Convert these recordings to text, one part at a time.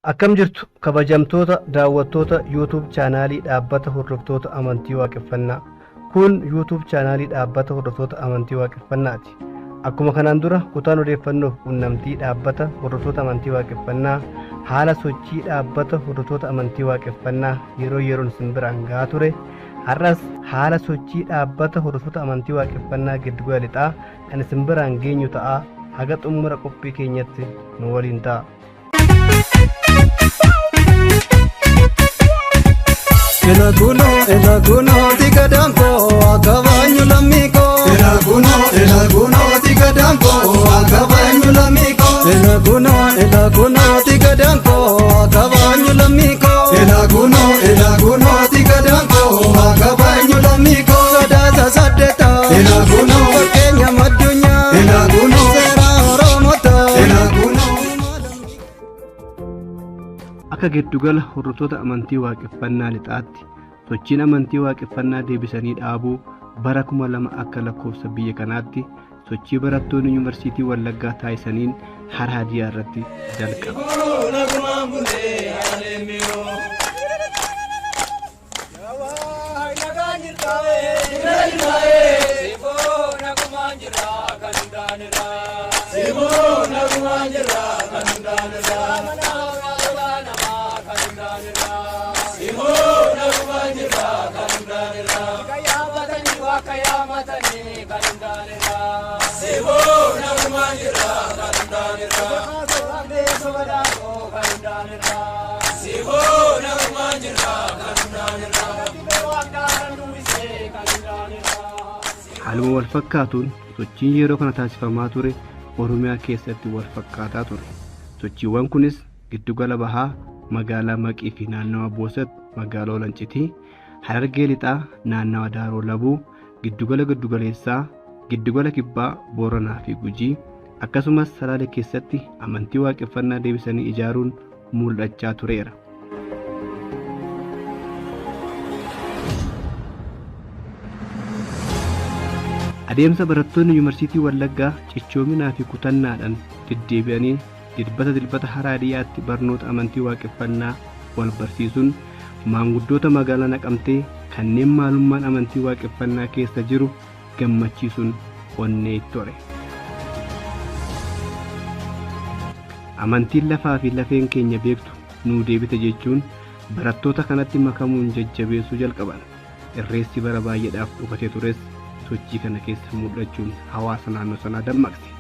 Akkam jirtu kabajamtoota daawwattoota YouTube chaanaalii dhaabbata hordoftoota amantii waaqeffannaa. Kun YouTube chaanaalii dhaabbata hordoftoota amantii waaqeffannaati. Akkuma kanaan dura kutaan odeeffannoof quunnamtii dhaabbata hordoftoota amantii waaqeffannaa haala sochii dhaabbata hordoftoota amantii waaqeffannaa yeroo yeroon isin biraan gahaa ture, har'as haala sochii dhaabbata hordoftoota amantii waaqeffannaa giddugala lixaa kan isin biraan geenyu ta'a. Haga xumura qophii keenyatti nu waliin ta'a. Elaguno, elaguno, tigadanko, akabanyu lamiko. Elaguno, elaguno, tigadanko, akabanyu lamiko. Elaguno, elaguno, tigadanko, akabanyu lamiko. Elaguno, elaguno, tigadanko, akabanyu lamiko. Sadaasa saddeta. Elaguno, fakkeenya maddunyaa. Elaguno, seera Oromota. Elaguno. Akka giddugala hordoftoota amantii waaqeffannaa lixaatti sochiin amantii waaqeffannaa deebisanii dhaabuu bara 2000 akka lakkoofsa biyya kanaatti sochii barattoonni yuunivarsiitii Wallaggaa taasisaniin Hara Hadiyaa irratti jalqabe. Haaluma wal fakkaatuun sochiin yeroo kana taasifamaa ture Oromiyaa keessatti wal fakkaataa ture. Sochiiwwan kunis giddugala bahaa magaalaa Maqii fi naannawa Boosat magaalaa Olancitii, Harargee Lixaa naannawa Daaroo Labuu, giddugala giddugaleessaa, giddugala kibbaa Booranaa fi Gujii akkasumas Salaale keessatti amantii waaqeffannaa deebisanii ijaaruun mul'achaa tureera. Adeemsa barattoonni yuunivarsiitii Wallaggaa cichoominaa fi kutannaadhaan deddeebi'anii dilbata dilbata Hara Hadiyaatti barnoota amantii waaqeffannaa wal barsiisuun maanguddoota magaalaa Naqamtee kanneen maalummaan amantii waaqeffannaa keessa jiru gammachiisuun onnee itti hore. Amantiin lafaa fi lafeen keenya beektu nuu deebite jechuun barattoota kanatti makamuun jajjabeessuu jalqaban. Irreessi bara baay'eedhaaf dhokatee tures sochii kana keessa mul'achuun hawaasa naannoo sanaa dammaqse.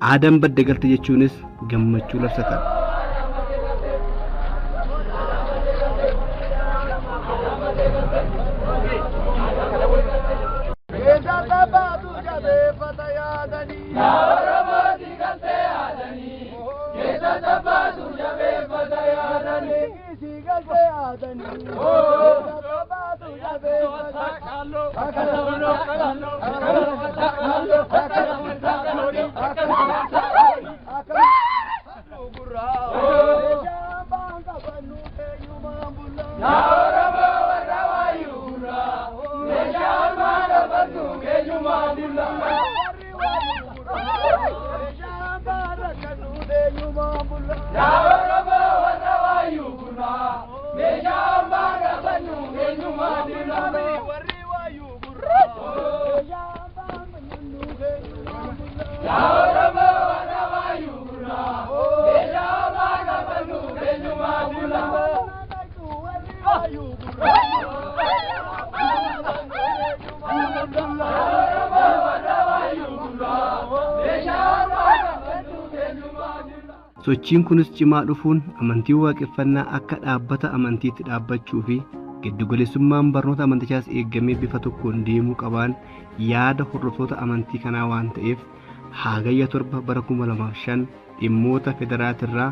Aadaan badda galte jechuunis gammachuu labsatan. Sochiin kunis cimaa dhufuun amantiin waaqeffannaa akka dhaabbata amantiitti dhaabbachuu fi Giddugaleessummaan barnoota amantichaas eegamee bifa tokkoon deemuu qabaan yaada hordoftoota amantii kanaa waan ta'eef Hagayya 7 bara 2005 dhimmoota federaatirraa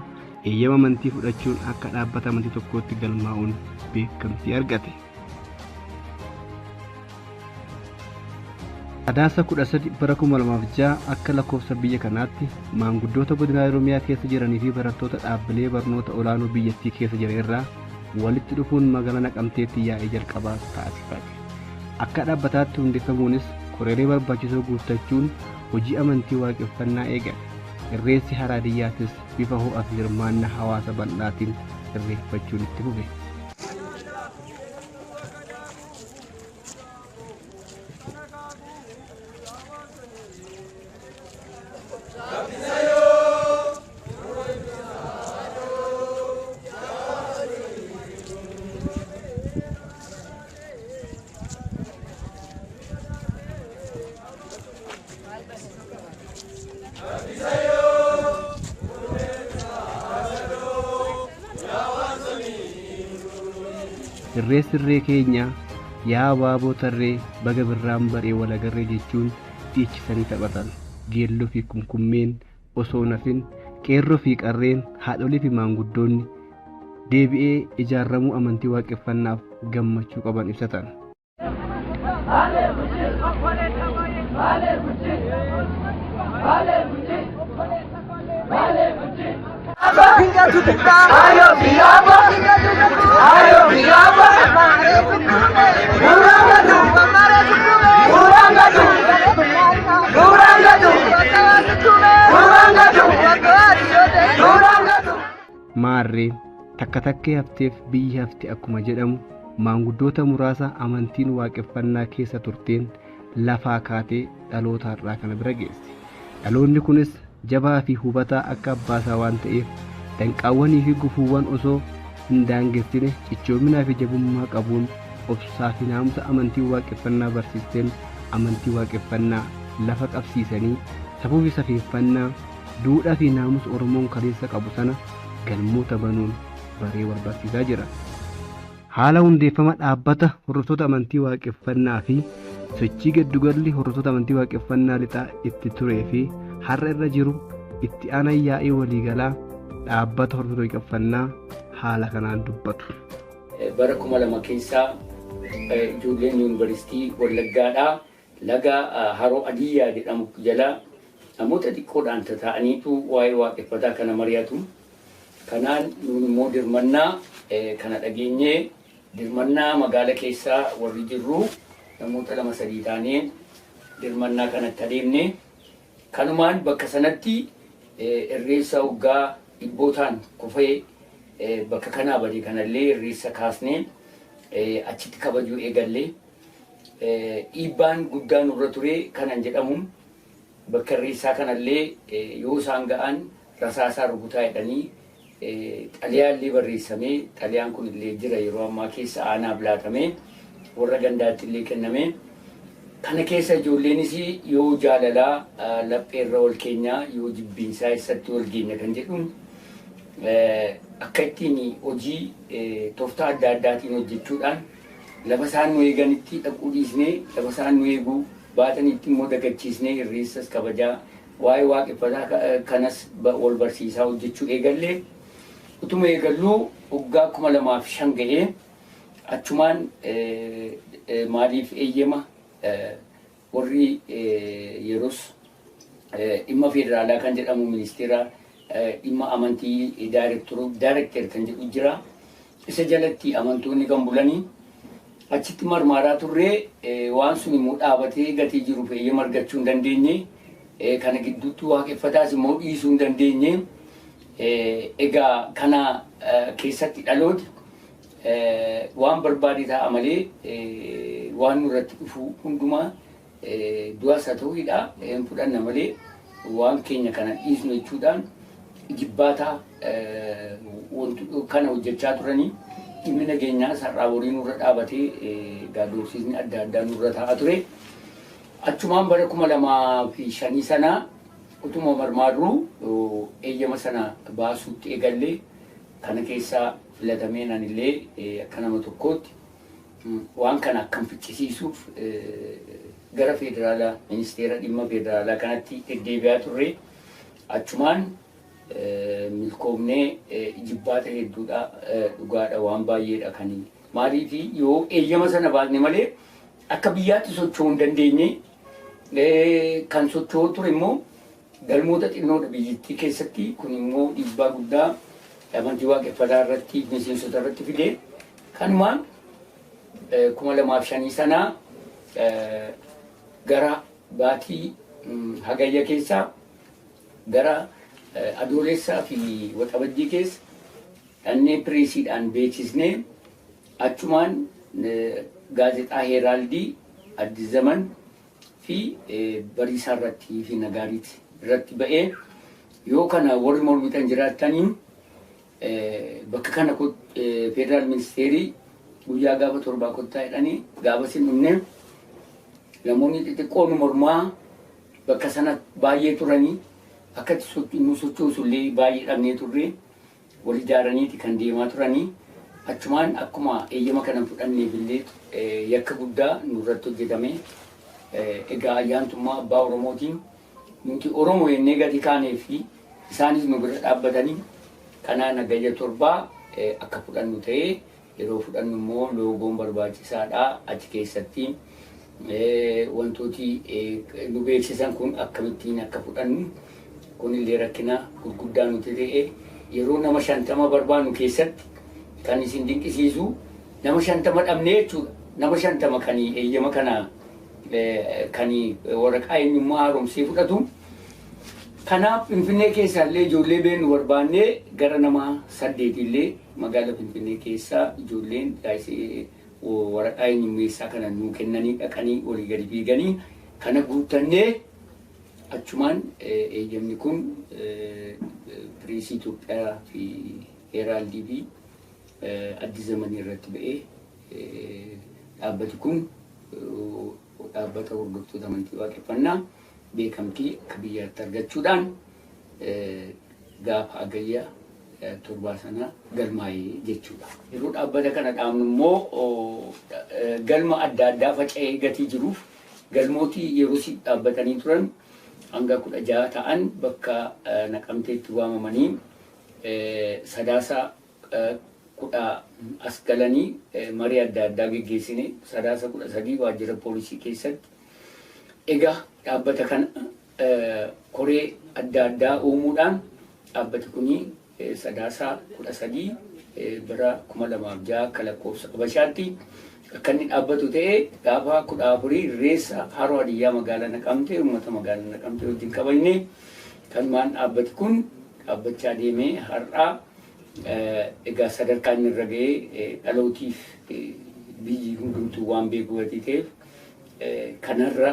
eeyyama amantii fudhachuun akka dhaabbata amantii tokkootti galmaa'uun beekamtii argate. Sadaasa 13 bara 2006 akka lakkoofsa biyya kanaatti maanguddoota godina Oromiyaa keessa jiranii fi barattoota dhaabbilee barnoota olaanoo biyyattii keessa jiran irraa walitti dhufuun magaalaa Naqamteetti yaa'ii jalqabaa taasifate. Akka dhaabbataatti hundeeffamuunis koreelee barbaachisoo guuttachuun hojii amantii waaqeffannaa eegale. Irreessi Haraadiyyaatis bifa ho'aa fi hirmaannaa hawaasa bal'aatiin irreeffachuun itti fufe. Irreessi irree keenya yaa abaaboo tarree baga birraan baree walagarree jechuun dhiichisanii taphatan. Geelloo fi kumkummeen osoo nafin qeerroo fi qarreen haadholii fi maanguddoonni deebi'ee ijaaramuu amantii waaqeffannaaf gammachuu qaban ibsatan. Maarree takka takkee hafteef biyyi hafte akkuma jedhamu maanguddoota muraasa amantiin waaqeffannaa keessa turteen lafaa kaatee dhaloota har'aa kana bira geesse. Dhaloonni kunis jabaa fi hubataa akka abbaasaa waan ta'eef danqaawwanii fi gufuuwwan osoo hin daangessine cichoominaa fi jabummaa qabuun obsaa fi naamusa amantii waaqeffannaa barsiisteen amantii waaqeffannaa lafa qabsiisanii safuu fi safeeffannaa duudhaa fi naamusa Oromoon kaleessa qabu sana galmoota banuun baree wal barsiisaa jira. Haala hundeeffama dhaabbata hordoftoota amantii waaqeffannaa fi sochii giddugalli hordoftoota amantii waaqeffannaa lixaa itti turee fi har'a irra jiru itti aanaa yaa'ii waliigalaa dhaabbata hordoftoota waaqeffannaa haala kanaan dubbatu. Bara 2000 keessaa ijoolleen yuunivarsiitii Wallaggaadhaa laga Haroo Adiyyaa jedhamu jala namoota xiqqoodhaan tataa'aniitu waa'ee waaqeffataa kana mari'atu. Kanaan nuun immoo dirmannaa kana dhageenyee dirmannaa magaala keessaa warri jirru namoota lama sadii taanee dirmannaa kanatti adeemne. Kanumaan bakka sanatti irreessa waggaa dhibbootaan kufee bakka kanaa bade kanallee irreessa kaasnee achitti kabajuu eegalle. Dhiibbaan guddaan nurra ture kanan jedhamu bakka irreessaa kanallee yoo isaan ga'an rasaasaa rukutaa jedhanii xalayaallee barreessamee xalayaan kun illee jira yeroo ammaa keessa aanaaf laatamee warra gandaatti illee kenname. Kana keessa ijoolleenis yoo jaalalaa lapheerra wal keenyaa yoo jibbiinsaa eessatti wal geenya kan jedhuun akka ittiin hojii tooftaa adda addaatiin hojjechuudhaan lafa isaan nu eeganitti dhaquu dhiisnee lafa isaan nu eeguu baatanitti immoo dagachiisnee irreessas kabajaa waa'ee waaqeffataa kanas wal barsiisaa hojjechuu eegallee. Utuma eegalluu waggaa 2005 ga'ee achumaan maaliif eeyyama warri yeroos dhimma federaalaa kan jedhamu ministeera dhimma amantii daayirekteer kan jedhu jira. Isa jalatti amantoonni kan bulanii achitti marmaaraa turree waan sun immoo dhaabatee gatii jiruuf eeyyama argachuu hin dandeenye. Kana gidduutti waaqeffataas immoo dhiisuu hin dandeenye. Egaa kana keessatti dhalooti waan barbaade ta'a malee waan nurratti dhufu hundumaa du'as haa ta'u hidhaa hin fudhanna malee waan keenya kana dhiisnu jechuudhaan jibbaataa kana hojjechaa turanii dhimmi nageenyaa sar'aa horii nurra dhaabatee gaaddoorsiisni adda addaa nurra taa'aa ture. Achumaan bara 2005 sana utuma marmaarruu eeyyama sana baasuutti eegallee kana keessaa filatameen anillee akka nama tokkootti Waan kana akkam ficcisiisuuf gara federaalaa, ministeera dhimma federaalaa kanatti deddeebi'aa turre. Achumaan milkoomnee jibbaata hedduudha, dhugaadha, waan baay'eedha. Kan maaliif yoo eeyyama sana baasne malee akka biyyaatti socho'uu hin dandeenye. Kan socho'uu ture immoo galmoota xinnoodha biyyattii keessatti. Kun immoo dhiibbaa guddaa amantii waaqeffataa irratti, miseensota irratti fide. Kanumaan 2005 sanaa gara baatii Hagayya keessaa gara Adoolessaa fi Waxabajjii keessa dhannee pireesiidhaan beeksisnee, achumaan gaazexaa Heeraaldii, Addis Zaman fi Bariisaa irratti fi Nagaariit irratti ba'ee, yoo kana warri mormitan jiraattaniin bakka kana federaal ministeerii guyyaa gaafa 7 kottaa jedhanii, gaafa sin dhumne namoonni xixiqqoon mormaa bakka sana baay'ee turanii, akkatti nu sochoosu illee baay'ee dhabnee turre. Wal ijaaraniiti kan deemaa turanii. Achumaan akkuma eeyyama kana fudhanneef illee yakka guddaa nurratti hojjetame. Egaa ayyaantummaa abbaa Oromootiin nuti Oromoo jennee gadi kaanee fi isaanis nu bira dhaabbatanii, kanaan Hagayya 7 akka fudhannu ta'ee, yeroo fudhannu immoo loogoon barbaachisaadha. Achi keessatti wantooti nu beeksisan kun akkamittiin akka fudhannu, kunillee rakkina gurguddaa nuti ta'e. Yeroo nama 50 barbaannu keessatti kan isin dinqisiisu nama 50 dhabnee jechuudha. Nama 50 kan eeyyama kana, kan waraqaa eenyummaa haaromsee fudhatu. Kanaaf Finfinnee keessaa illee ijoollee beeknu barbaannee gara nama saddeetillee magaalaa Finfinnee keessaa ijoolleen waraqaa eenyummeessaa kana nuu kennanii dhaqanii olii gadi fiiganii kana guuttannee, achumaan eeyyamni kun Pireesii Itoophiyaa fi Heeraaldii fi Addis Zamanii irratti ba'ee, dhaabbati kun dhaabbata hordoftoota amantii waaqeffannaa beekamtii akka biyyaatti argachuudhaan gaafa Hagayya 7 sana galmaa'ee jechuudha. Yeroo dhaabbata kana dhaabnu immoo galma adda addaa faca'ee gatii jiruuf, galmootii yeroo dhaabbatanii turan hanga 16 ta'an bakka Naqamteetti waamamanii Sadaasa 10 as galanii marii adda addaa geggeessine. Sadaasa 13 waajjira poolisii keessatti egaa dhaabbata kana koree adda addaa uumuudhaan, dhaabbati kuni Sadaasa 13 bara 2006 akka lakkoofsa Habashaatti akka inni dhaabbatu ta'e. Gaafa 14 Irreessa Haroo Hadiyyaa magaalaa Naqamtee uummata magaalaa Naqamtee wajjin kabajne. Kanumaan dhaabbati kun dhaabbachaa deemee har'aa egaa sadarkaa inni irra ga'ee dhalootiif biyyi hundumtuu waan beeku gatii ta'eef kanarra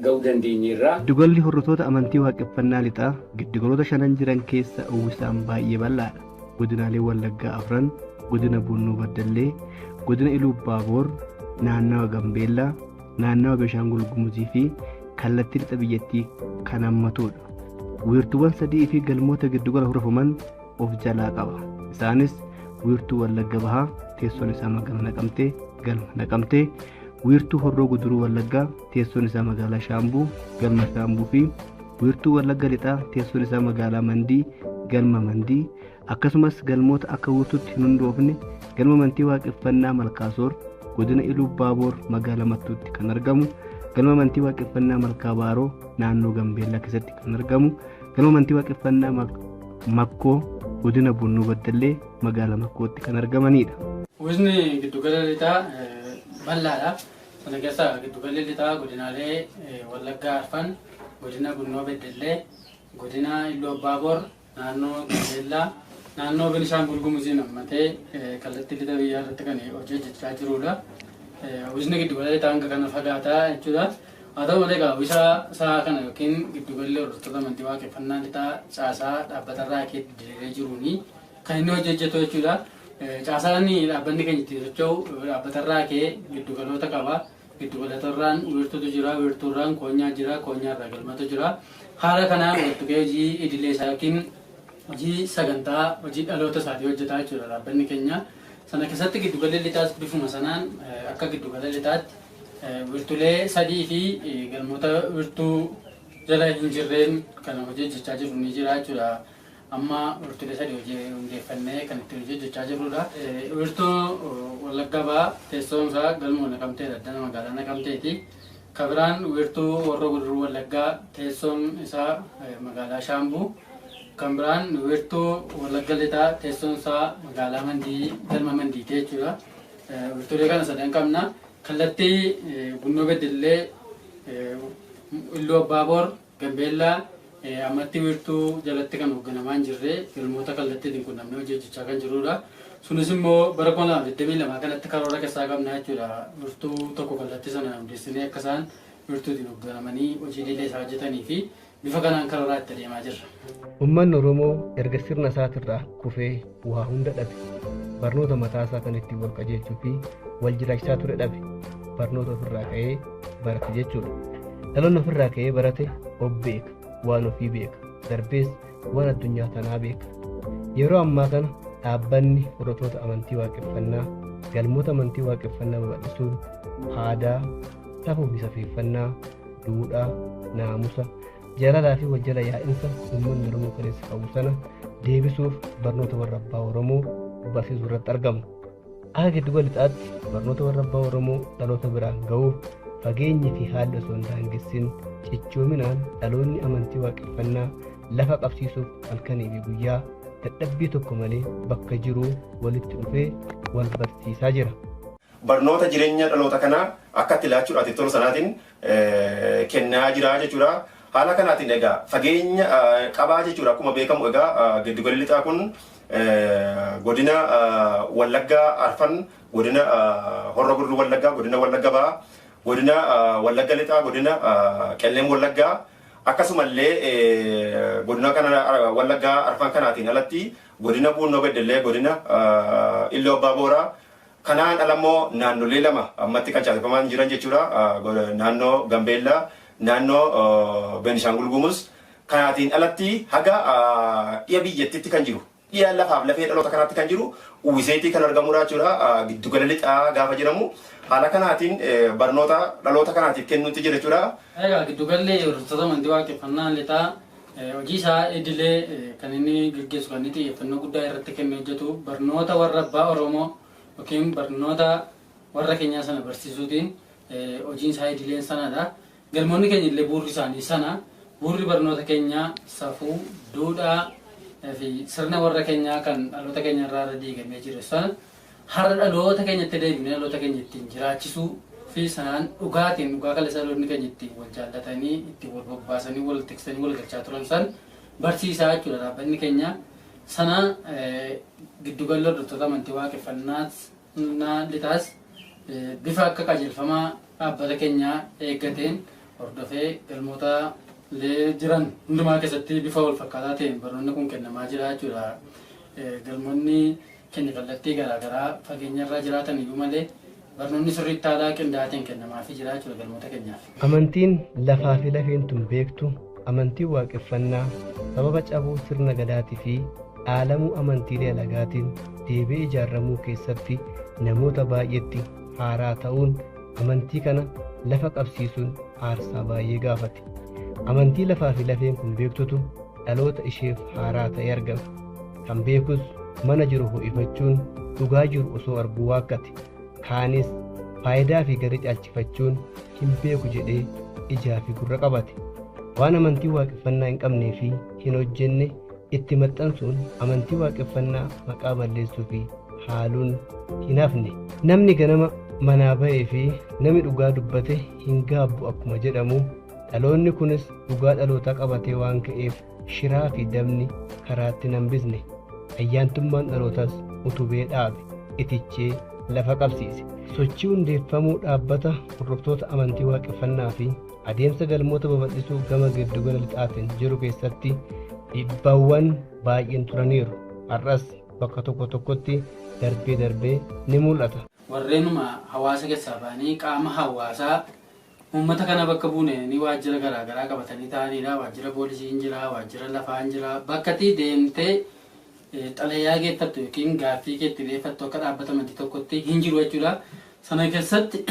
ga'uu dandeenyeerra. Giddugalli hordoftoota amantii waaqeffannaa lixaa giddugaloota shanan jiran keessa uwwisaan baay'ee bal'aadha. Godinaalee Wallaggaa afran, godina Bunnoo Baddallee, godina Iluu Abbaaboor, naannawa Gambeellaa, naannawa Beeshaangul Gumuzii fi kallattii lixa biyyattii kan hammatudha. Wiirtuuwwan sadii fi galmoota giddugala hordofaman of jalaa qaba. Isaanis wiirtuu Wallagga Bahaa, teessoon isaa magaalaa Naqamtee, galma Naqamtee, wiirtuu Horroo Guduruu Wallaggaa, teessoon isaa magaalaa Shaambuu, galma Shaambuu fi wiirtuu Wallagga Lixaa, teessoon isaa magaalaa Mandii, galma Mandii, akkasumas galmoota akka wiirtuutti hin hundoofne galma amantii waaqeffannaa Malkaasoor, godina Iluu Baaboor magaalaa Mattuutti kan argamu, galma amantii waaqeffannaa Malkaa Baaroo naannoo Gambeellaa keessatti kan argamu, galma amantii waaqeffannaa Makkoo, godina Bunnoo Baddallee magaalaa Makkootti kan argamanidha. Uwwisni giddugala lixaa bal'aadha. Sana keessa giddugalli lixaa godinaalee Wallaggaa Arfan, godina Bunnoo Beddellee, godina Iluu Abbaaboor, naannoo Gambeellaa, naannoo Benishaangul Gumuziin hammatee kallattii lixa biyyaa irratti kan hojii hojjechaa jirudha. Uwwisni giddugala lixaa hanga kana fagaataa jechuudha. Haa ta'u malee egaa uwwisa isaa kana yookiin giddugalli hordoftoota amantii waaqeffannaa lixaa caasaa dhaabbatarraa keetti diriiree jiruuni kan inni hojii hojjetu jechuudha. Caasaan dhaabbanni keenya ittiin socho'u dhaabbatarraa kee giddugaloota qaba. Giddugalotarraan wiirtuutu jira, wiirtuurraan koonyaa jira, koonyaarraa galmatu jira. Haala kanaan walitti hojii idilee isaa yookiin hojii sagantaa hojii dhaloota isaatii hojjetaa jechuudha dhaabbanni keenya. Sana keessatti giddugalli lixaas bifuma sanaan akka giddugala lixaatti wiirtulee sadii fi galmoota wiirtuu jala hin jirreen kan hojii hojjechaa jiru ni jira jechuudha. Amma wiirtulee sadii hojii hundeeffannee kan ittiin hojii hojjechaa jirrudha. Wiirtuu Wallagga Bahaa teessoon isaa galma Naqamteedha. Addana magaalaa Naqamteeti. Kabiraan wiirtuu Horroo Guduruu Wallaggaa teessoon isaa magaalaa Shaambuu. Kan biraan wiirtuu Wallagga Lixaa teessoon isaa magaalaa Mandii galma Mandiiti jechuudha. Wiirtuulee kana sadan qabna. Kallattii Bunnoo Beddellee, Illuu Abbaaboor, Gambeellaa ammatti wiirtuu jalatti kan hoogganamaa hin jirre galmoota kallattiitiin qunnamnee hojii hojjechaa kan jirudha. Sunis immoo bara 2022 kanatti karoora keessaa qabna jechuudha. Wiirtuu tokko kallattii sana hundeessinee akka isaan wiirtuutiin hoogganamanii hojii idilee isaa hojjetanii fi bifa kanaan karooraa itti adeemaa jirra. Uummanni Oromoo erga sirna isaatirraa kufee waa hunda dhabe. Barnoota mataasaa kan ittiin wal qajeelchuu fi wal jiraachisaa ture dhabe. Barnoota ofirraa ka'ee barate jechuudha. Dhaloonni ofirraa ka'ee barate of beeka, waan ofii beeka, darbees waan addunyaa tanaa beeka. Yeroo ammaa kana dhaabbanni hordoftoota amantii waaqeffannaa galmoota amantii waaqeffannaa babal'isuun aadaa, safuu fi safeeffannaa, duudhaa, naamusa, jaalalaa fi wal jala yaa'insa uummanni Oromoo kaleessa qabu sana deebisuuf barnoota warra abbaa Oromoo barsiisuu irratti argamu. Akka giddugala lixaatti barnoota warra abbaa Oromoo dhaloota biraan ga'uuf fageenyi fi haalli osoo hin daangessin cichoominaan dhaloonni amantii waaqeffannaa lafa qabsiisuuf halkanii fi guyyaa dadhabbii tokko malee bakka jiruu walitti dhufee wal barsiisaa jira. Barnoota jireenya dhaloota kanaa akka itti laachuudhaaf tola sanaatiin kennaa jira jechuudha. Haala kanaatiin egaa fageenya qabaa jechuudha. Akkuma beekamu egaa giddugalli lixaa kun godina Wallaggaa Arfan, godina Horroo Guduruu Wallaggaa, godina Wallagga Bahaa, godina Wallagga Lixaa, godina Qellem Wallaggaa akkasumallee godina kana Wallaggaa Arfan kanaatiin alatti godina Buunnoo Beddellee, godina Illuu Abbaa Booraa kanaan alammoo naannolee lama ammatti kan caasifaman jiran jechuudha. Naannoo Gambeellaa, naannoo Beenishaangul Gumuz kanaatiin alatti haga dhiya biyyattiitti kan jiru, dhiya lafaaf lafee dhaloota kanaatti kan jiru uwwiseetii kan argamudha jechuudha. Giddugala lixaa gaafa jedhamu haala kanaatiin barnoota dhaloota kanaatiif kennuutti jira jechuudha. Egaa giddugalli hordoftoota amantii waaqeffannaa lixaa hojii isaa idilee kan inni gaggeessu, kan inni xiyyeeffannoo guddaa irratti kennee hojjetu barnoota warra abbaa Oromoo yookiin barnoota warra keenyaa sana barsiisuutiin hojiin isaa idileen sanadha. Galmoonni keenya illee bu'uurri isaanii sana. Bu'uurri barnoota keenyaa safuu, duudhaa fi sirna warra keenyaa kan dhaloota keenya irraa irra diigamee jiru sana har'a dhaloota keenyatti deebinee dhaloota keenya ittiin jiraachisuu fi sanaan dhugaatiin dhugaa kaleessa dhaloonni keenya ittiin wal jaallatanii, ittiin wal bobbaasanii, wal tiksanii, wal galchaa turan san barsiisaa jechuudha dhaabbanni keenya. Sana giddugalli hordoftoota amantii waaqeffannaa lixaas bifa akka qajeelfamaa dhaabbata keenyaa eeggateen hordofee galmoota jiran hundumaa keessatti bifa wal fakkaataa ta'een barnoonni kun kennamaa jira jechuudha. Galmoonni keenya kallattii garaagaraa fageenyarra jiraatan iyyuu malee barnoonni sirriitti haala qindaa'aa ta'een kennamaafii jira jechuudha galmoota keenyaaf. Amantiin lafaa fi lafeen tun beektu amantiin waaqeffannaa sababa cabuu sirna gadaatii fi dhaalamuu amantiilee alagaatiin deebi'ee ijaaramuu keessatti namoota baay'eetti haaraa ta'uun amantii kana lafa qabsiisuun aarsaa baay'ee gaafate. Amantii lafaa fi lafeen kun beektutu dhaloota isheef haaraa ta'ee argame. Kan beekus mana jiru ho'ifachuun dhugaa jiru osoo arguu waakkate. Kaanis faayidaa fi garii caalchifachuun hin beeku jedhee ijaa fi gurra qabate. Waan amantii waaqeffannaa hin qabnee fi hin hojjenne itti maxxansuun amantii waaqeffannaa maqaa balleessuu fi haaluun hin hafne. Namni ganama manaa ba'ee fi namni dhugaa dubbate hin gaabbu akkuma jedhamu dhaloonni kunis dhugaa dhalootaa qabatee waan ka'eef shiraa fi dabni karaatti hin hambisne. Ayyaantummaan dhalootas utubee dhaabe, itichee lafa qabsiise. Sochii hundeeffamuu dhaabbata hordoftoota amantii waaqeffannaa fi adeemsa galmoota babal'isuu gama giddugala lixaatiin jiru keessatti dhiibbaawwan baay'een turaniiru. Har'as bakka tokko tokkotti darbee darbee ni mul'ata. Warreenuma hawaasa keessaa ba'anii qaama hawaasaa uummata kana bakka buune ni waajjira garaagaraa qabatanii ta'anidha. Waajjira poolisii hin jira, waajjira lafaa hin jira. Bakka itti deemtee xalayaa geeffattu yookiin gaaffii keetti dhiyeeffattu akka dhaabbata amantii tokkotti hin jiru jechuudha. Sana keessatti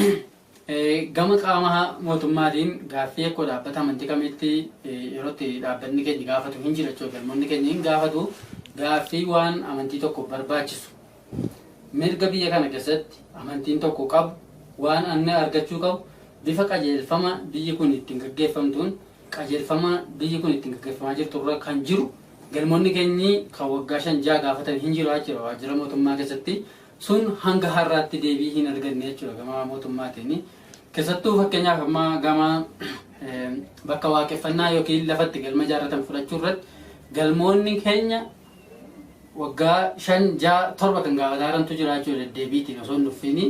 gama qaama mootummaatiin gaaffii akka dhaabbata amantii kamitti yeroo itti dhaabbanni keenya gaafatu hin jiru jechuudha. Galmoonni keenya hin gaafatu gaaffii waan amantii tokko barbaachisu. Mirga biyya kana keessatti amantiin tokko qabu waan inni argachuu qabu bifa qajeelfama biyyi kun ittiin gaggeeffamtuun qajeelfama biyyi kun ittiin gaggeeffamaa jirtu irra kan jiru galmoonni keenyi kan waggaa 5-6 gaafatan hin jiru jechuudha waajjira mootummaa keessatti sun hanga har'aatti deebii hin arganne jechuudha gama mootummaatiin. Keessattuu fakkeenyaaf amma gama bakka waaqeffannaa yookiin lafatti galma ijaarratan fudhachuu irratti galmoonni keenya waggaa 5-6-7 kan gaafataa jirantu jira jechuudha deddeebiitiin osoo hin dhuffiini.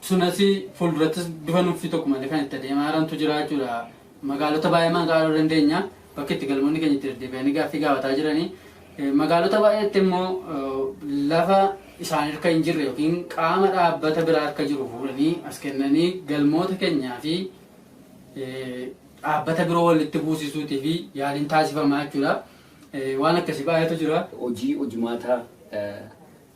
Sunas fuuldurattis bifa nuffii tokko malee kan itti adeemaa jirantu jira jechuudha. Magaalota baay'ee maqaa dandeenya bakki itti galmoonni keenya itti deddeebi'anii gaaffii gaafataa jiranii. Magaalota baay'eetti immoo lafa isaan harka hin jirre yookiin qaama dhaabbata biraa harka jiru fuudhanii as kennanii galmoota keenyaa fi dhaabbata biroo walitti buusisuutii fi yaaliin taasifamaa jechuudha. Waan akkasii baay'eetu jira. Hojii hojimaataa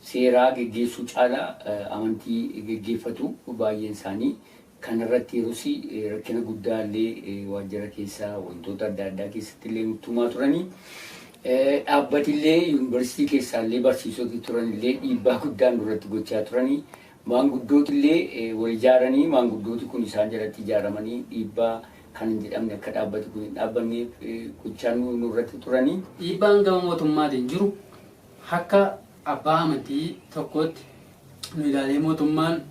seeraa geggeessuu caalaa amantii geggeeffatu baay'een isaanii. Kanarratti yeroos rakkina guddaa illee waajjira keessaa wantoota adda addaa keessatti illee nutti turanii. Dhaabbatillee yuunivarsiitii keessaa illee barsiisota turan illee dhiibbaa guddaa nurratti gochaa turanii. Maanguddooti illee wal ijaaranii maanguddooti kun isaan jalatti ijaaramanii dhiibbaa kan hin jedhamne akka dhaabbati kun hin dhaabbanneef gochaa nurratti turanii. Dhiibbaan gama mootummaatiin jiru akka abbaa amantii tokkootti nu ilaalee mootummaan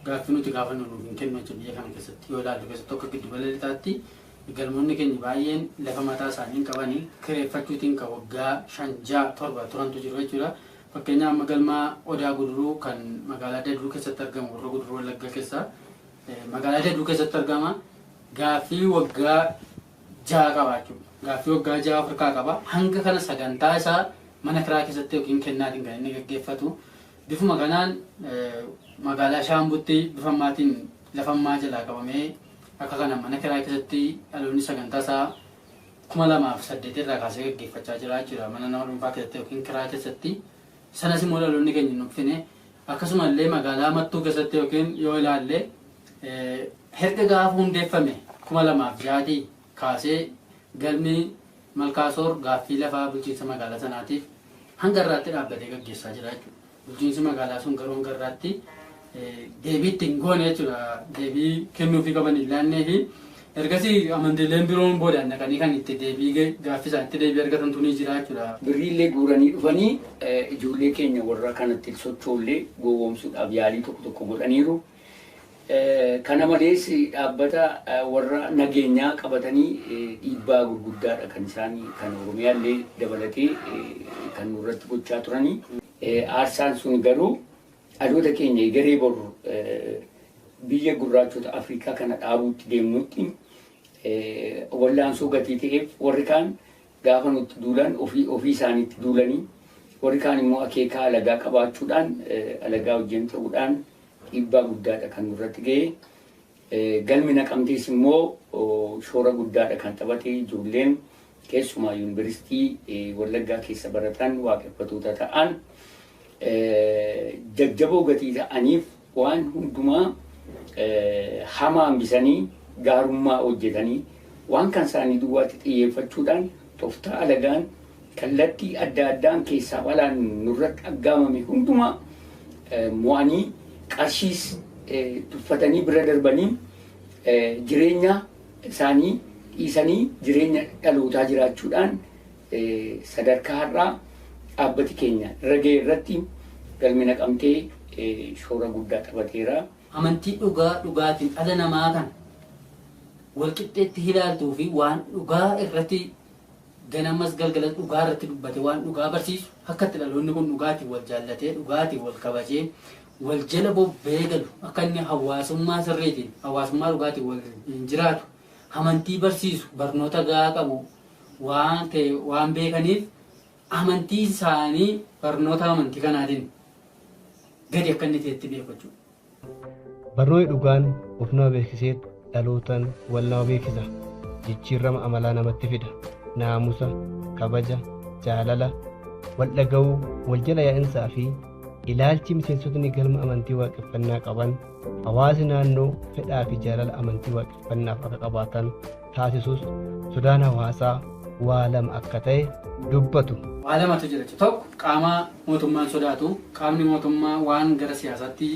gaaffii nuti gaafannu nuuf hin kennu jechuudha biyya kana keessatti yoo ilaallu keessattuu akka giddu gala lixaatti galmoonni keenya baay'een lafa mataa isaanii hin qabanii kireeffachuutiin kan waggaa 5-6-7 turantu jiru jechuudha. Fakkeenyaaf amma galma Odaa Guduruu kan magaalaa Daduu keessatti argamu warra Guduruu Wallaggaa keessaa magaalaa Daduu keessatti argama. Gaaffii waggaa 6 qaba jechuudha. Gaaffii waggaa 6 Afrikaa qaba. Hanga kana sagantaa isaa mana kiraa keessatti yookiin kennaatiin kan inni gaggeeffatu. Bifuma kanaan magaalaa Shaambutti bifa ammaatiin lafa ammaa jalaa qabamee akka kana mana kiraa keessatti dhaloonni sagantaa isaa 2008 irraa kaasee gaggeeffachaa jira jechuudha. Mana nama dhuunfaa keessatti yookiin kiraa keessatti. Sanas immoo dhaloonni keenya hin dhufine. Akkasumallee magaalaa Mattuu keessatti yookiin yoo ilaalle herga gaafa hundeeffame 2006 kaasee galmi Malkaasoor gaaffii lafaa bulchiinsa magaalaa sanaatiif hanga irraatti dhaabbatee gaggeessaa jira jechuudha. Bulchiinsi magaalaa sun garuu hanga irraatti deebii ittiin goone jechuudha. Deebii kennuufii qaban hin laannee fi ergasii amantiileen biroon boodaan dhaqanii kan itti deebii gaaffii isaanitti deebii argatantu ni jira jechuudha. Birriillee guuranii dhufanii ijoollee keenya warra kanatti sochoollee gowwoomsuudhaaf yaalii tokko tokko godhaniiru. Kana malees dhaabbata warra nageenyaa qabatanii dhiibbaa gurguddaadha kan isaan kan Oromiyaallee dabalatee kan nurratti gochaa turanii. Aarsaan sun garuu dhaloota keenya egeree boru biyya gurraachota Afrikaa kana dhaabuutti deemnutti wallaansoo gatii ta'eef warri kaan gaafa nutti duulan ofii isaaniitti duulanii warri kaan immoo akeekaa alagaa qabaachuudhaan alagaa wajjin ta'uudhaan dhiibbaa guddaadha kan nurratti ga'e. Galmi Naqamtees immoo shoora guddaadha kan taphate ijoolleen keessumaa yuunivarsiitii Wallaggaa keessa baratan waaqeffattoota ta'an jajjaboo gatii ta'aniif waan hundumaa hamaa hambisanii gaarummaa hojjetanii waan kan isaanii duwwaatti xiyyeeffachuudhaan tooftaa alagaan kallattii adda addaan keessaa balaan nurratti aggaamame hundumaa mo'anii qarshiis tuffatanii bira darbanii jireenya isaanii dhiisanii jireenya dhalootaa jiraachuudhaan sadarkaa har'aa dhaabbati keenya irra ga'e irratti galmi Naqamtee shoora guddaa taphateera. Amantii dhugaa dhugaatiin dhala namaa kan walqixxeetti ilaaltuu fi waan dhugaa irratti ganamas galgala dhugaa irratti dubbate waan dhugaa barsiisu akka itti dhaloonni kun dhugaatiin wal jaallatee dhugaatiin wal kabajee wal jala bobba'ee galu akka inni hawaasummaa sirriitiin hawaasummaa dhugaatiin wal hin jiraatu amantii barsiisu barnoota gahaa qabu waan ta'e waan beekaniif amantii isaanii barnoota amantii kanaatiin gadi akka inni ta'etti beeku jechuudha. Barnoonni dhugaan of nama beeksisee dhalootaan wal nama beeksisa. Jijjiirama amalaa namatti fida. Naamusa, kabaja, jaalala, Wal dhaga'uu, wal jala yaa'insaa fi ilaalchi miseensotni galma amantii waaqeffannaa qaban hawaasi naannoo fedhaa fi jaalala amantii waaqeffannaaf akka qabaatan taasisus sodaan hawaasaa waa lama akka ta'e dubbatu. Waa lamatu jira jechuudha. Tokko qaama mootummaan sodaatu, qaamni mootummaa waan gara siyaasaatti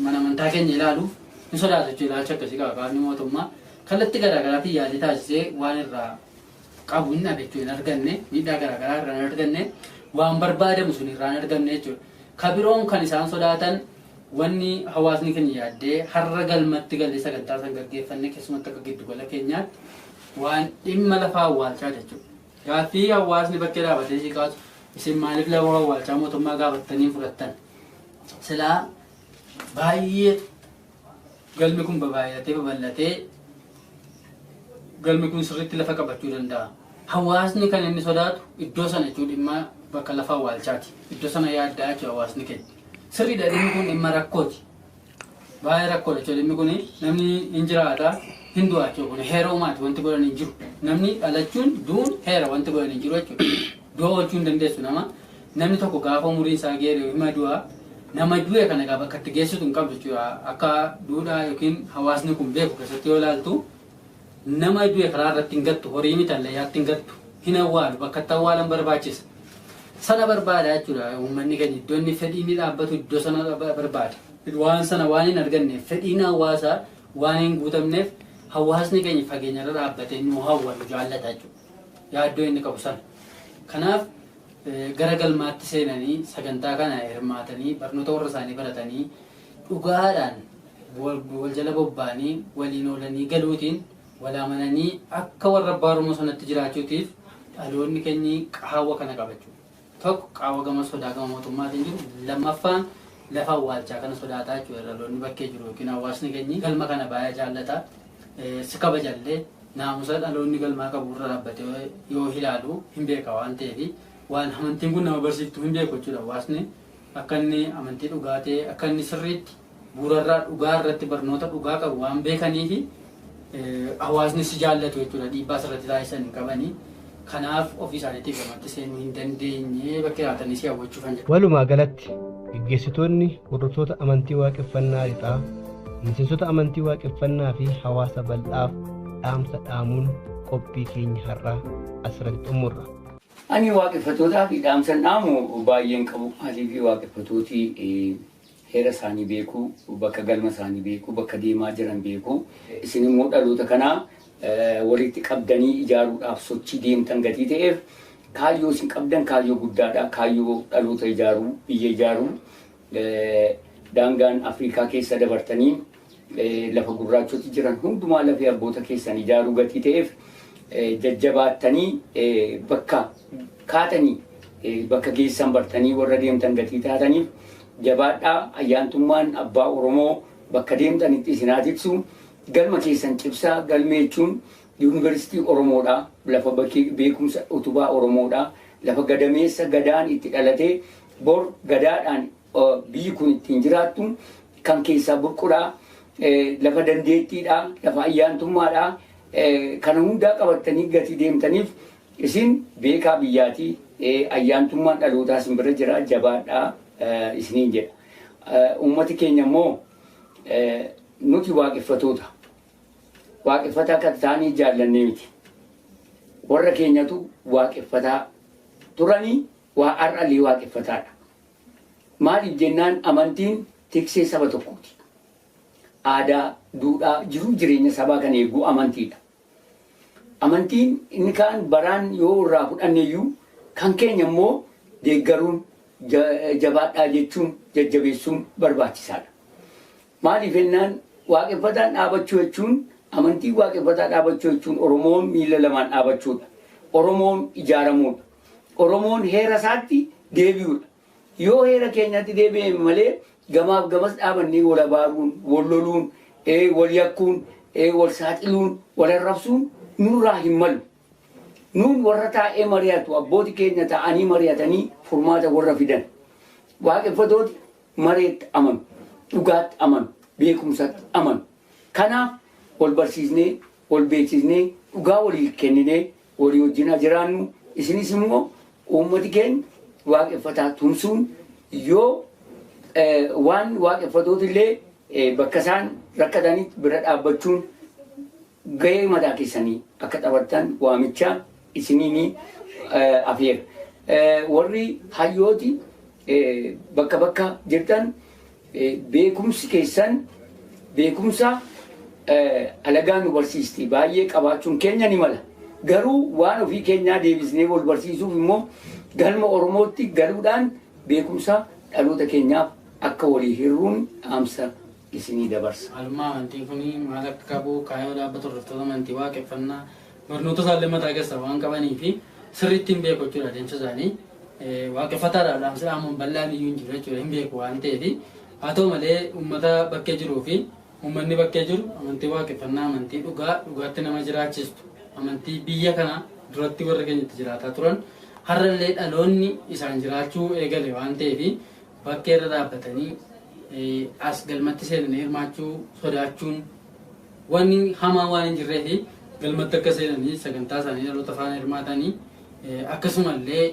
mana amantaa keenya ilaaluuf ni sodaatu jechuudha. Ilaalcha akkasii qaba qaamni mootummaa. Kallattii garaagaraatiin yaalii taasisee waan irraa qabu hin dhabe jechuudha, hin arganne, miidhaa garaagaraa irraa hin arganne, waan barbaadamu sun irraa hin arganne jechuudha. Kabiroon kan isaan sodaatan, wanni hawaasni keenya yaaddee har'a galmatti galee sagantaa san gaggeeffanne, keessumatti akka giddugala keenyaatti, waan dhimma lafaa awwaalchaa jechuudha. Gaaffii hawaasni bakkee dhaabatee si kaasu, isin maaliif lafa awwaalchaa mootummaa gaafattanii fudhattan? Silaa baay'ee galmi kun babaay'atee babal'atee galmi kun sirriitti lafa qabachuu danda'a. Hawaasni kan inni sodaatu iddoo sana jechuun dhimma bakka lafa awwaalchaati. Iddoo sana yaaddaa jechuudha hawaasni keenya. Sirriidha, dhimmi kun dhimma rakkooti. Baay'ee rakkoodha jechuudha dhimmi kun. Namni hin jiraata, hin du'a jechuudha, kun heera uumaati, wanti godhan hin jiru. Namni dhalachuun du'uun heera, wanti godhan hin jiru jechuudha. Du'a oolchuu hin dandeessu nama. Namni tokko gaafa umuriin isaa geere hima du'a. Nama du'e kana gaafa bakka itti geessitu hin qabdu jechuudha. Akka duudhaa yookiin hawaasni kun beeku keessatti yoo ilaaltu, nama du'e karaa irratti hin gattu, horii miti, allayyaatti hin gattu, hin awwaalu, bakka itti awwaalan barbaachisa. Sana barbaada jechuudha uummanni keenya, iddoo inni fedhii inni dhaabbatu iddoo sana barbaada. Waan sana waan hin arganneef, fedhiin hawaasaa waan hin guutamneef, hawaasni keenya fageenya irra dhaabbatee nu hawwatu jaallata jechuudha. Yaaddoo inni qabu sana. Kanaaf gara galmaatti seenanii sagantaa kana hirmaatanii, barnoota warra isaanii baratanii, dhugaadhaan wal jala bobba'anii waliin oolanii galuutiin wal amananii akka warra abbaa Oromoo sanatti jiraachuutiif dhaloonni keenyi qaawwa kana qabachuu. Tokko qaawwa gama sodaa gama mootummaatiin jiru, lammaffaan lafa awwaalchaa kana sodaataa jechuudha dhaloonni bakkee jiru yookiin hawaasni keenyi galma kana baay'ee jaallata. Si kabajallee, naamusa dhaloonni galmaa qabu irra dhaabbatee yoo ilaalu hin beeka waan ta'eef, waan amantiin kun nama barsiiftu hin beeku jechuudha hawaasni, akka inni amantii dhugaa ta'e, akka inni sirriitti bu'uurarraa dhugaa irratti barnoota dhugaa qabu waan beekaniifi hawaasni si jaallatu jechuudha, dhiibbaa sirratti taasisan hin qabanii. Kanaaf ofii isaaniitiif gamatti seenuu hin dandeenye, bakka jiraatanii si hawwachuuf kan jedhu. Walumaa galatti gaggeessitoonni hordoftoota amantii waaqeffannaa lixaa miseensota amantii waaqeffannaa fi hawaasa bal'aaf dhaamsa dhaamuun qophii keenya har'aa asirratti xumurra. Ani waaqeffatootaa fi dhaamsa dhaamu baay'een qabu. Maalii fi waaqeffatooti heera isaanii beekuu, bakka galma isaanii beekuu, bakka deemaa jiran beekuu. Isin immoo dhaloota kanaa walitti qabdanii ijaaruudhaaf sochii deemtan gatii ta'eef, kaayyoo isin qabdan kaayyoo guddaadha. Kaayyoo dhaloota ijaaruu, biyya ijaaruu, daangaan Afrikaa keessa dabartanii lafa gurraachoti jiran hundumaa lafee abboota keessan ijaaruu gatii ta'eef, jajjabaattanii bakka kaatanii bakka geessan bartanii warra deemtan gatii taataniif jabaadhaa. Ayyaantummaan abbaa Oromoo bakka deemtanitti isin haa tiksu. Galma keessan cibsaa. Galma jechuun yuunivarsiitii Oromoodha, lafa beekumsa utubaa Oromoodha, lafa gadameessa gadaan itti dhalatee bor gadaadhaan biyyi kun ittiin jiraattu kan keessaa burqudhaa, lafa dandeettiidha, lafa ayyaantummaadha. Kana hundaa qabattanii gatii deemtaniif isin beekaa biyyaatii, ayyaantummaan dhalootaa isin bira jira, jabaadhaa isiniin jedha. Uummati keenya immoo nuti waaqeffatoota. Waaqeffataa kan ta'anii jaallannee miti. Warra keenyatu waaqeffataa turanii waa har'allee waaqeffataadha. Maaliif jennaan, amantiin tiksee saba tokkooti. Aadaa, duudhaa, jiruu jireenya sabaa kan eegu amantiidha. Amantiin inni kaan baraan yoo irraa fudhanne iyyuu, kan keenya immoo deeggaruun, jabaadhaa jechuun, jajjabeessuun barbaachisaadha. Maaliif jennaan, waaqeffataan dhaabachuu jechuun, amantii waaqeffataa dhaabachuu jechuun, Oromoon miila lamaan dhaabachuudha. Oromoon ijaaramuudha. Oromoon heera isaatti deebi'uudha. Yoo heera keenyatti deebi'e malee gamaaf gamas dhaabannee wal abaaruun, wal loluun, wal yakkuun, wal saaxiluun, wal arrabsuun nurraa hin malu. Nuun warra taa'ee mari'atu, abbooti keenya taa'anii mari'atanii furmaata warra fidan. Waaqeffatooti mareetti amanu, dhugaatti amanu, beekumsatti amanu. Kanaaf wal barsiisnee, wal beeksisnee, dhugaa walii kenninee walii wajjin haa jiraannu. Isinis immoo Uummati keenya waaqeffataa tumsuun yoo waan waaqeffatoota illee bakka isaan rakkatanitti bira dhaabbachuun gahee mataa keessanii akka taphattan waamicha isiniin afeera. Warri hayyooti bakka bakka jirtan, beekumsi keessan beekumsa alagaan nu barsiisti baay'ee qabaachuun keenya ni mala. Garuu waan ofii keenyaa deebisnee wal barsiisuuf immoo galma Oromootti galuudhaan beekumsa dhaloota keenyaaf akka walii hirruun dhaamsa isinii dabarsa. Maalummaa amantii kun maal akka qabu, kaayyoo dhaabbata hordoftoota amantii waaqeffannaa, barnoota isaallee mataa keessa waan qabanii fi sirriitti hin beeku jechuudha adeemsa isaanii. Waaqeffataadhaaf dhaamsa dhaamuun bal'aan iyyuu hin jiru jechuudha, hin beeku waan ta'eef. Haa ta'u malee, uummata bakkee jiruu fi uummanni bakkee jiru amantii waaqeffannaa amantii dhugaa dhugaatti nama jiraachistu, amantii biyya kana duratti warra keenyatti jiraataa turan, har'allee dhaloonni isaan jiraachuu eegale waan ta'eef, bakkee irra dhaabbatanii as galmatti seenanii hirmaachuu sodaachuun wanni hamaa waan hin jirree fi galmatti akka seenanii sagantaa isaanii dhaloota faana hirmaatanii, akkasumallee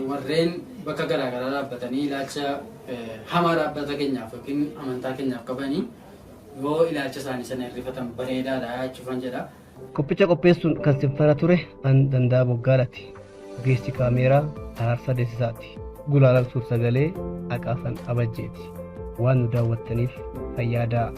warreen bakka garaagaraa dhaabbatanii ilaalcha hamaa dhaabbata keenyaaf yookiin amantaa keenyaaf qabanii yoo ilaalcha isaanii sana hirrifatan bareedaadha jechuufan jedha. Qophicha qopheessuun kan sinfana ture an Danda'a Boggaalati. Ogeessi kaameeraa Araarsaa Deessisaati. Gulaalaan suur sagalee Aqaasan Abajjeeti. Waan nu daawwattaniif fayyaadaa.